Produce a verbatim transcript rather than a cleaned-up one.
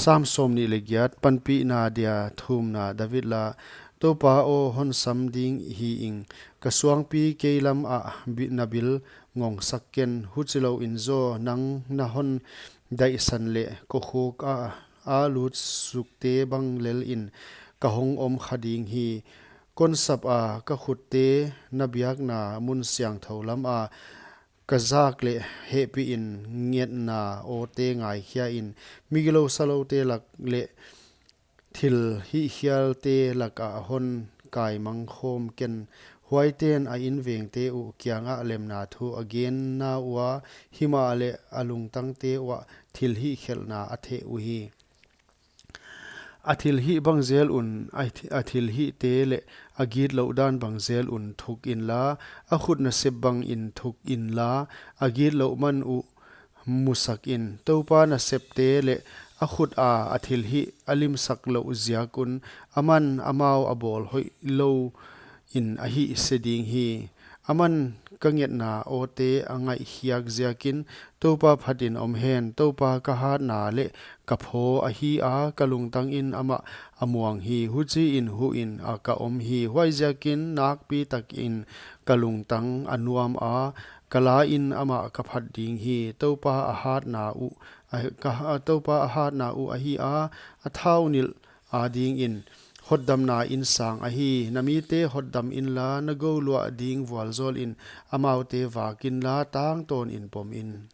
Sam sawmnih leh giat. Panpihna dia thumna. David la. Toupa aw, hon sam ding hi ing. Ka suangpi kei lam ah bi-, na bil ngongsak ken. Huchilouin zaw nang na hon daihsan leh kokhuk ah a lutsukte bang lel in ka hong om kha ding hi. Konsap a ka khutte na biakna mun siangthou lam a ka zak leh hehpih in ngetna awte ngaikhia in, migilou saloute lak leh thil hihkhialte lak ah hon kaimang khawm ken. Huaiten a invengte uh kiangah lemna thu a genna ua, himahleh a lungtangte uah thil hihkhelhna a theh uhi. A thilhih bang zel un a thi-, a thilhihte leh a gitlouh dan bang zel un thuk inla, a khut nasep bangin thuk inla, a gitlouh man uh musak in. Toupa nasepte leh a khut a a thilhih a limsak louh ziak un, aman amau a bawl hoihlou in a hihse ding hi. Aman ka ngetna awte a ngaihkhiak ziakin, Toupa phatin om hen. Toupa ka hatna leh ka phaw ahi a, ka lungtangin amah a muang hi. Huchiin huhin a ka om hi. Huaiziakin nakpitakin ka lungtang a nuam a, ka la in amah ka phat ding hi. Toupa a hatna uh, a, ka, Toupa a hatna uh ahi a, a thaunilh adingin hotdamna insang ahi. Na mite hotdam inla, na gouluah ding vualzawlin amaute vak inla, tangtawnin pom in.